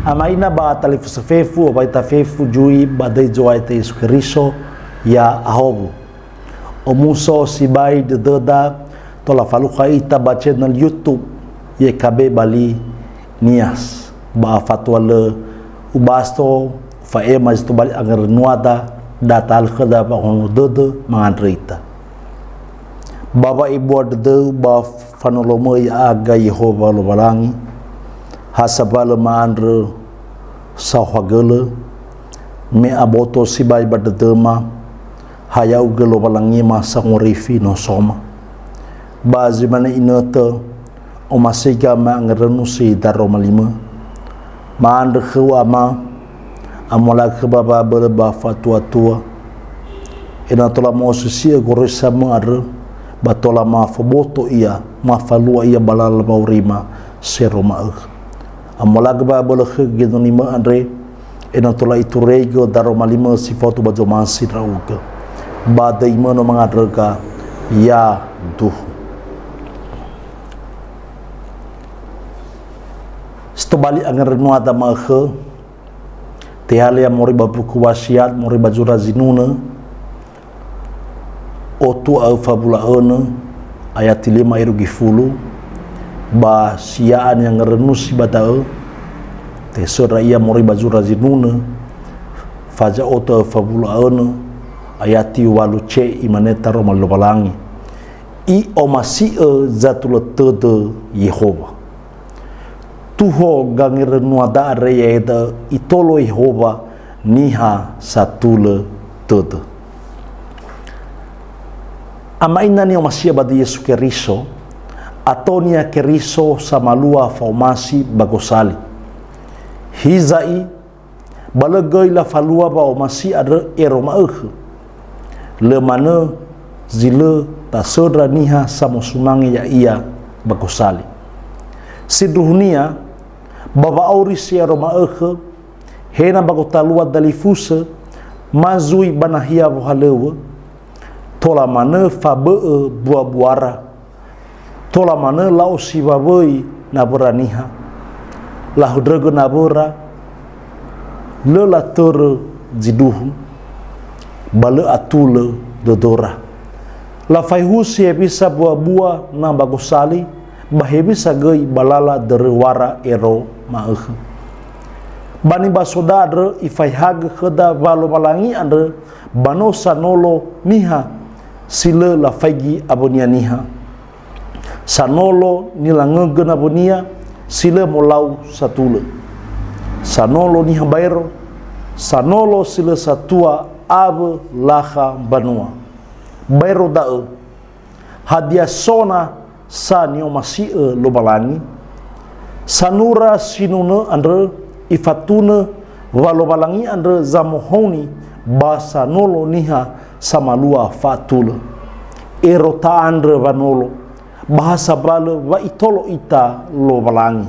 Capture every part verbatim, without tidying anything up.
Ama'ina ba talifusö fefu, ba ita fefu zui ba döi Zo'aya Yesu Keriso, ya ahowu. Omuso sibai dödöda tola falukha ita ba channel YouTube Y K B Bali Nias. Ba fatua lö ubaso fa'ema zi tobali angörönuada, da ta'alö khöda ba ono dödö mangandrö ita. Ba wa'ebua dödöu ba fanolomö ya'aga Yehowa Lowalangi, ha sabalö ma'andrö saohagölö, me aboto sibai ba dödöma, ha ya'ugö Lowalangima sangorifi nosoma. Ba zi mane inötö, omasiga ma'angörönusi daroma limö. Ma'andrö khöu Ama, amolakhö ba wa'abölö ba fatuatua. Ena'ö tola mo'osisi'ö goroisamö andrö, ba tola mafoboto ia, mafalua ia ba lala wa'aurima sero ma'ökhö. Amolakhö ba wa'abölö khö gendonimö andre, ena'ö tola itureigö daroma limö si faudu ba zomasi ndra'ugö. Ba döimö no mangandröga, ya duhu. Si tobali angörönuada ma'ökhö, tehalia moroi ba buku Wasiat, moroi ba zura zinunö, otu a öfa wulu a önö, ayati lima irugi fulu, ba si ya'a niangörönusi ba da'ö, tesöra ia moroi ba zura zinunö, faza otu a öfa wulu a önö, ayati walu C, imane taroma Lowalangi. I'omasi'ö zatulö tödö Yehowa. Tuho gangörönuada andre ya'ia da'ö itolo Yehowa niha satulö tödö. Ama'ina ni'omasi'ö ba döi Yesu Keriso, atonia Keriso samalua fa'omasi ba gosali. Hiza'i, ba lö göi lafalua wa'omasi andrö ero ma'ökhö. Lö manö zi lö tasöndra niha samosumange ya'ia ba gosali. Sindruhunia, ba wa'auri si ero ma'ökhö, he na ba gotalua dalifusö, ma zui ba nahia wohalöŵö, tola manö fabö'ö buabuara, tola manö la'osiwawöi nawöra niha, lahöndrögö nawöra, lö latörö zindruhu, ba lö atulö dödöra. Lafaehusi hewisa buabua na ba gosali, ba hewisa göi ba lala dörö wara ero ma'ökhö. Ba nibasoda andrö ifaehagö khöda wa Lowalangi andrö ba no sanolo niha si lö lafaigi awönia niha. Sanolo nilangögö nawönia si lö molau satulö. Sanolo niha baero, sanolo si lö satua awö lakha mbanua. Baero da'ö, hadia so na sa ni'omasi'ö Lowalangi? Sanura sinunö andrö ifatunö wa Lowalangi andrö zamohaoni ba sanolo niha samalua fa'atulö. Ero ta'andrö wanolo, ba ha sabalö wa itolo ita Lowalangi.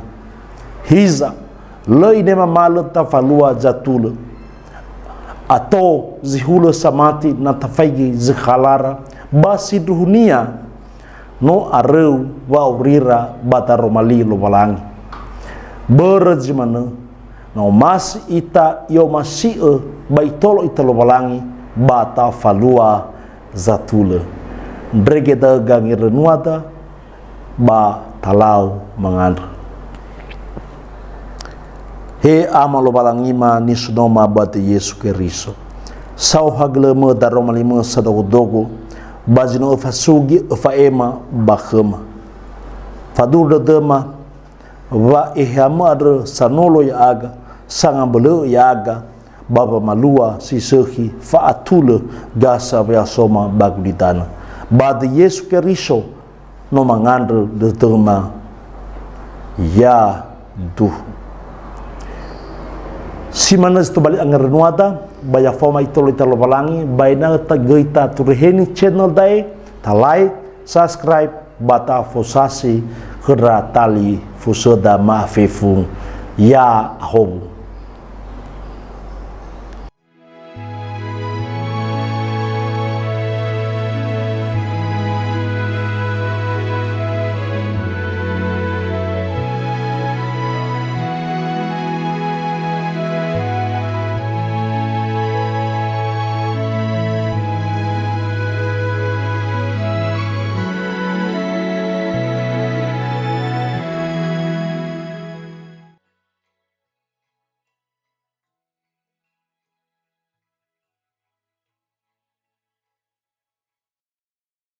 Hiza, lö inema malö tafalua zatulö. Ato zi hulö samati na tafaigi zi khalara, ba sindruhunia no aröu wa'aurira ba daroma li Lowalangi. Börö zi manö, na omasi ita i'omasi'ö ba itolo ita Lowalangi ba tafalua zatulö. Ndrege da'ö gangörönuada, ba talau mangandrö. He Ama Lowalangima nisunoma ba döi Yesu Keriso, saohagölömö daroma limö sadogo-dogo, ba zi no öfasugi öfa'ema ba khöma. Fadundrö dödöma wa Eheamö andrö sanolo ya'aga, sangabölö'ö ya'aga, ba wamalua si sökhi fa'atulö gasa weyasoma ba gulidanö. Ba döi Yesu Keriso, no mangandrö dödöma, ya duhu. Si manö zi tobali angörönuada, ba ya faoma itolo ita Lowalangi, ba ena'ö ta-, göi tatureheni channel da'e, ta like, subscribe, ba tafosasi khö ndra talifusöda ma'afefu. Ya ahowu.